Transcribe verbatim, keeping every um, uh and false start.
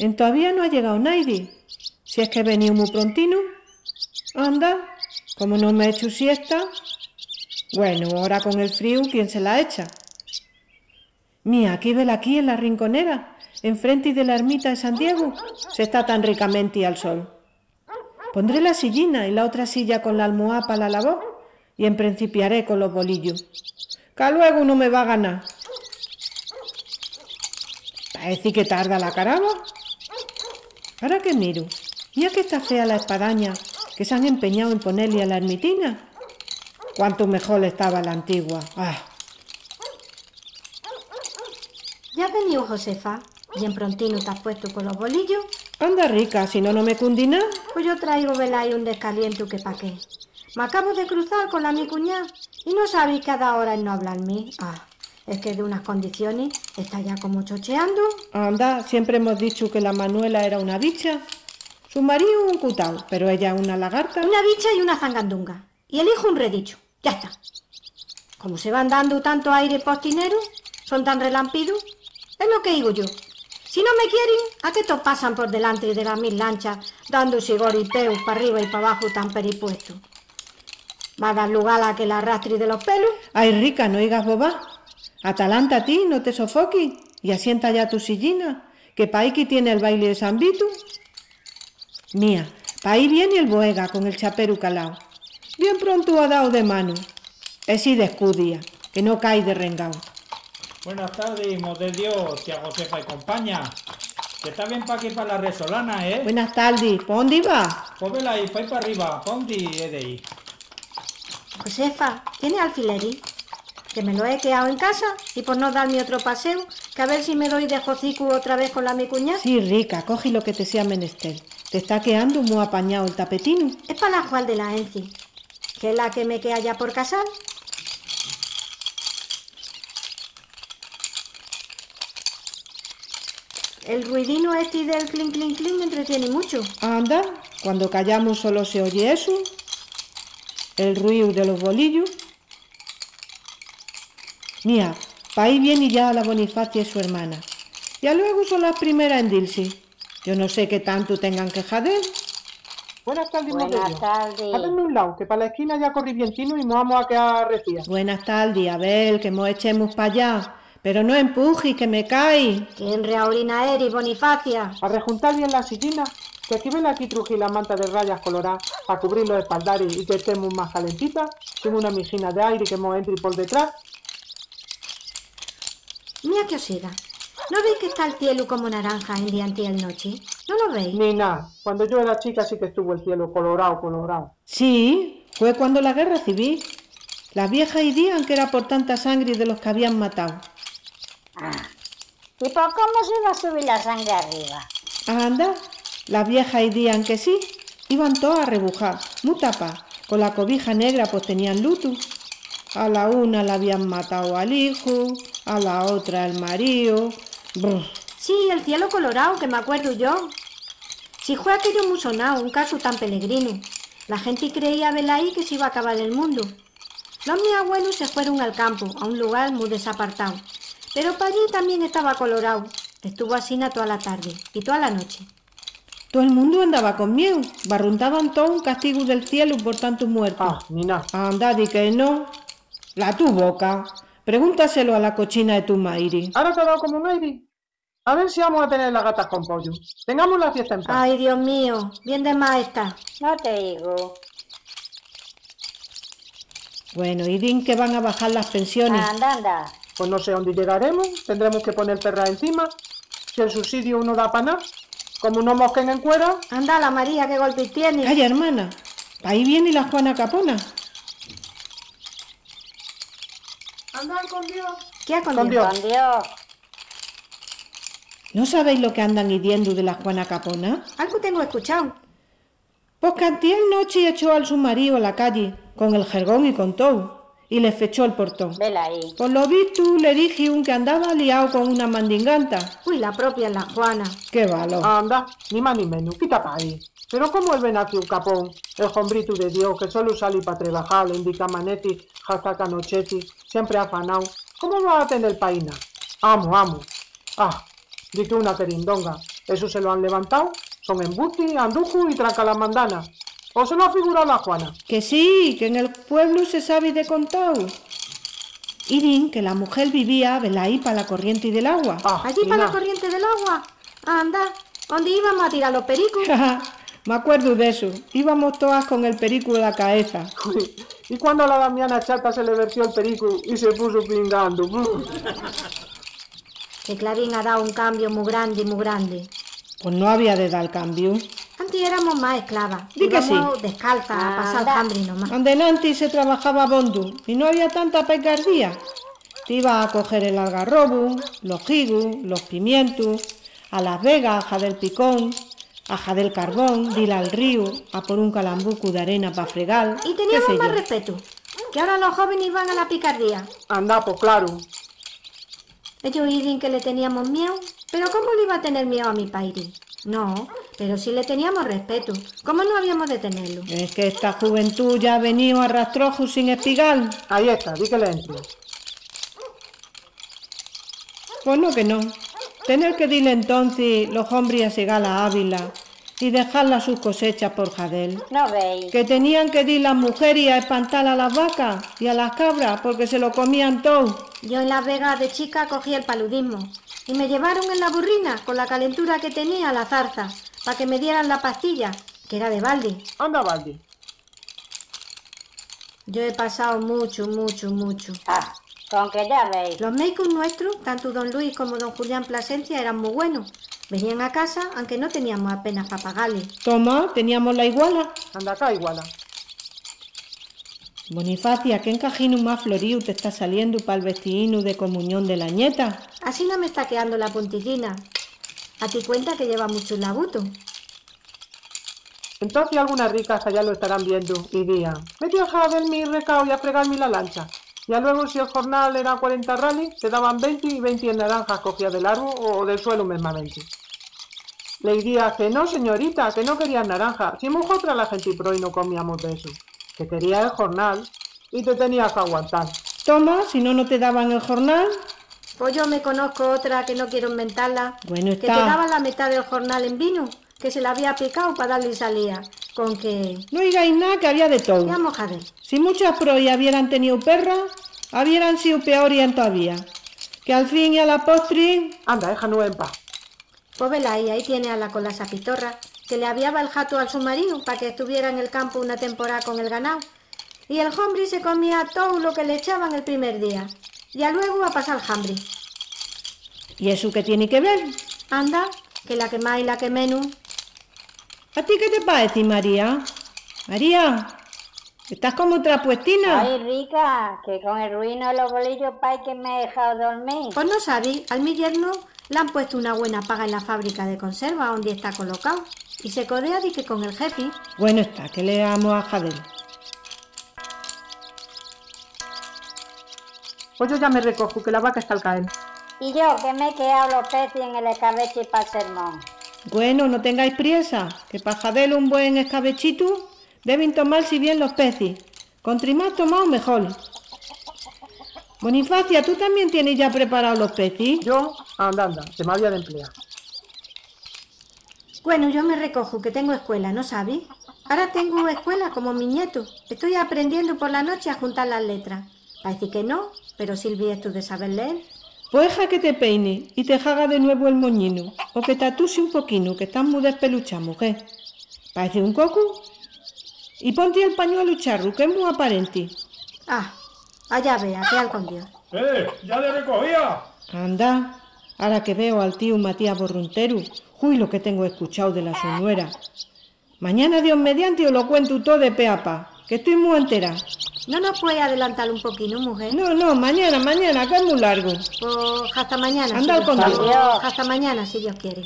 Entovía no á llegau naidi, si es que he veníu mu prontinu. Anda, comu no m'echu siesta. Güenu, ora con el fríu, quién se la echa? Mia, aquí, velaquí, en la Rinconera, enfrenti de la ermita de San Diegu, s'está tan ricamenti al sol. Pondré la sillina i la otra silla con l'almuá pa la lavó, i emprencipiaré con los bolillus. Qu'aluegu no me va a ganar. Paeci que tarda la carava. Ara que miru, mia que está fea la espadaña que s'án empeñau en poné-li a la ermitina. Cuántu mejol estaba la antigua. Ah! Ya veníu, Josefa. Bien prontinu t'ás puestu colos bolillus. Anda, Rica, si no, no me cundi ná. Pos yo traigu, velaí, un descalientu que pa qué. M'acabu de cruzal cola mi cuñá i no sabis qué á dau ora en no ablal-mi. Ah, es que d'unas condicionis está ya comu chocheandu. Anda, siempre emos dichu que la Manuela era una bicha. Su maríu un cutau, pero ella es una lagarta. Una bicha i una zangandunga. I el iju un redichu. Ya está. Comu se van dandu tantu airi postinerus, son tan relampidus, es lo que igu yo. Si no me quierin, a qué estos pasan por delantri de las mis lanchas, dandusi goripeus p'arriba i p'abaxu tan peripuestus? Va a dal lugal a que l'arrastri de los pelus. Ai, Rica, no igas bobás. Atalánta-ti, no te sofoquis, i asienta ya tu sillina, que paí que tiene el baili de San Vitu. Mia, paí vieni el boega con el chaperu calau. Bien prontu á dau de manu. Essi d'escudia, que no cai de rengau. Buenas tardis, mos de Dios, tía Josefa i compaña. Que está bien paquí pa la Resolana, eh? Buenas tardis, pa óndi vas? Pos velaí, paí p'arriba, pa óndi he de ir. Josefa, ¿tienes alfileris? Que me los he queau en casa i por no dal-mi otro paseu, que a vel si me doi de hocicu otra vez con la mi cuñá. Sí, Rica, cogi lo que te sea menester. T'está queandu mu apañau el tapetinu. Es pa la Jual de la Enci, que es la que me quea ya por casal. El ruidinu esti del clin, clin, clin me entretieni muchu. Anda, cuando callamus solo se oye essu, el ruiu de los bolillus. Mia, paí vieni ya la Bonifacia i su ermana. I aluegu son las primeras en dil-si. Yo no sé qué tantu tengan que hazel. Buenas tardis, mos de Dios. Buenas tardis. Hazedme un lau, que pa la esquina ya corri vientinu i mos amus a queal arreciás. Buenas tardis, a vel, que mos echemus pallá. Pero no empuxis, que me cai. Qué enreaorina eris, Bonifacia. Arrejuntal bien la sillina, que aquí velaquí truxi la manta de rayas colorás pa cubril los espaldaris i que estemus más calentitas, sin una mijina d'airi que mos entri pol detrás. Mia que os siga. ¿No veis que está el cielu como naranja en diantiel nochi? ¿No lo veis? Ni ná, cuando yo era chica sí que estuvo el cielo colorao, colorao. Sí, hue cuando la guerra civil. Las viejas idían que era por tanta sangri de los que habían matau. Ah, ¿y por cómo se iba a subir la sangre arriba? Anda, las viejas idían que sí, iban toas arrebujás, mu tapás, con la cobija negra pos tenían lutu. A la una l'habían matau al iju, a la otra el maríu. Brr. Sí, el cielo colorao, que m'acuerdu yo. Si hue aquello mu sonao, un casu tan pelegrinu. La genti creía velaí que s'iba a acabar el mundu. Los mis agüelus se huerun al campu, a un lugal mu desapartau. Pero pallí tamién estaba colorau. Estuvo asina toa la tardi i toa la nochi. Tol mundu andaba con mieu, barruntaban tós un castigu del cielu por tantus muertus. Ah, nina. Anda, di que no. La tu boca. Pregúntaselo a la cochina de tu mairi. Ara t'á dau comu un airi. A vel si amus a tenel las gatas con pollu. Tengamus la fiesta en pas. Ai, Dios míu, bien de más está. No te digo. Güenu, i din que van a bajar las pensionis. Anda, anda. Pos no sé óndi llegaremus, tendremus que ponel perras encima. Si el susidiu no da pa ná, comu no mos queen en cuera. Anda, la María, qué golpis tienis. Calla, ermana, paí vieni la Juana Capona. Anda, con Dios. ¿Qué ha con Dios? Con Dios. ¿No sabéis lo que andan idiendu de la Juana Capona? Algu tengo escuchau. Pos qu'antiel nochi echó al su maríu a la calli, con el jergón i con tou, i le fechó el portón. Velaí. Por lo vistu, le dixiun que andaba liau con una mandinganta. Ui, la propia la Juana. Qué valor. Anda, ni más ni menus, quita paí. Pero cómu el benaciu Capón, el hombritu de Dios, que solu sali pa trebajal endi qu'amaneci hasta qu'anocheci, siempre afanau, cómu va a tenel paí ná? Amu, amu. Ah, di que una querindonga. Essu se lo án levantau, son embustis, andujus i trancalamandanas. O se lo á figurau la Juana. Que sí, que en el pueblu se sabi de contau. Izin que la mugel vivía velaí pa la corrienti del agua. Ah, allí pa la corrienti del agua. Anda, ondi ívamus a tiral los pericus. M'acuerdu d'essu. Ívamus toas con el pericu ala caeza. I cuandu a la Damiana chata se le vertió el pericu i se pusu pingandu. Que Clavín á dau un cambiu mu grandi, mu grandi. Pos no avía de dal cambiu. Antis eramus más esclavas. Di que sí. Ívamus descalzas a pasal hambri nomás. Andenantis se trabajava abondu i no avía tanta paicardía. T'ivas a coger el algarrobu, los higus, los pimientus, a las vegas a hazel picón, a hazel carbón, dil al ríu a por un calambucu d'arena pa fregal, qué sé yo. I teniamus más respetu, que ara los jóvenis van a la picardía. Anda, pos claru. Ellus izin que le teniamus mieu, pero cómu l'iva a tenel mieu a mi pairi? No, pero sí le teniamus respetu, cómu no aviamus de tenelu? Es que esta juventú ya á veníu a rastrojus sin espigal. Ahí está, di que le entri. Pos no que no. Tenel que dil entoncis los hombris a segal a Ávila i dexal las sus cosechas por hazel. No veis. Que tenían que dil las mugeris a espantal a las vacas i a las cabras porque se lo comían tou. Yo en Las Vegas de chica cogí el paludismo i me llevaron en la burrina con la calentura que tenía la zarza pa que me dieran la pastilla, que era de baldi. Anda, baldi. Yo he pasau muchu, muchu, muchu. Ah, con que ya veis. Los méicus nuestrus, tantu don Luis comu don Julián Plasencia, eran mu güenus. Venían a casa, anque no teniamus apenas pa pagá-lis. Toma, teniamus la iguala. Anda cá, iguala. Bonifacia, qué encajinu más floríu t'está saliendu pal vestihinu de comuñón de la ñeta. Assina m'está queandu la puntillina. A ti cuenta que lleva muchus labutus. Entoncis algunas ricas qu'allá lo estarán viendu, izían: "Veti a hazel-mi recau i a fregal-mi la lancha". I aluegu, si el jornal era cuarenta ralis, te daban venti i venti en naranjas cogías del arvu o del suelu mesmamenti. Le izías que no, señorita, que no querías naranjas, si muhotras la genti proi no comiamus d'essu, que querías el jornal i te tenías qu'aguantal. Toma, si no, no te daban el jornal. Pos yo me conozco otra que no quiero enmentá-la, güenu, que está, te daban la metá del jornal en vinu, que se l'avía picau pa dal-li salía, con que... No igais ná, que avía de tou. Ya mos hazel. Si muchas prois avieran teníu perras, avieran síu peoris entovía. Que al fin i a la postri... Anda, dexa-nus en pas. Pos velaí, ahí tienis a la Colasa Pitorra, que le aviava el hatu al su maríu pa que estuviera en el campu una temporá con el ganau. I el hombri se comía tou lo que l'echavan el primer día, i aluegu a pasal hambri. I essu qué tieni que vel? Anda, que la que más i la que menus. A ti qué te paeci, María? María, estás comu trapuestina. Ai, Rica, que con el ruinu de los bolillus paeci que m'he dejau dormil. Pos no sabis, al mi yernu l'an puestu una güena paga en la fábrica de conserva ondi está colocau, i se codea dique con el jefi. Güenu está, qué le amus a hazel? Pos yo ya me recoju, que la vaca está al cael. I yo, que m'he queau los pecis en el escabechi pal sermón. Güenu, no tengais priesa, que pa hazel un buen escabechitu devin tomal-si bien los pecis. Contri más tomau, mejol. Bonifacia, tú tamién tienis ya preparaus los pecis? Yo, anda, anda, se m'avía d'empleá. Güenu, yo me recoju, que tengu escuela, ¿no sabis? Ara tengu escuela comu mis nietus. Estoi aprendiendu por la nochi a juntal las letras. Paeci que no, pero silvi estu de sabel leel. Pos dexa que te peini i te haga de nuevu el moñinu, o que t'atusi un poquinu, que estás mu despeluchá, mugel. Paecis un cocu. I pon-ti el pañuelu charru, que es mu aparenti. Ah, allá vea, qué al con Dios. Eh, ya le recogía. Anda, ara que veo al tíu Matías Borrunteru, hui lo que tengo escuchau de la su nuera. Mañana, Dios medianti, os lo cuentu tó de pe a pa, que estoi mu entera. ¿No nos puedes adelantar un poquinu, mujer? No, no, mañana, mañana, que es mu largu. Pues hasta mañana, si Dios quiere. Andal con Dios. Hasta mañana, si Dios quiere.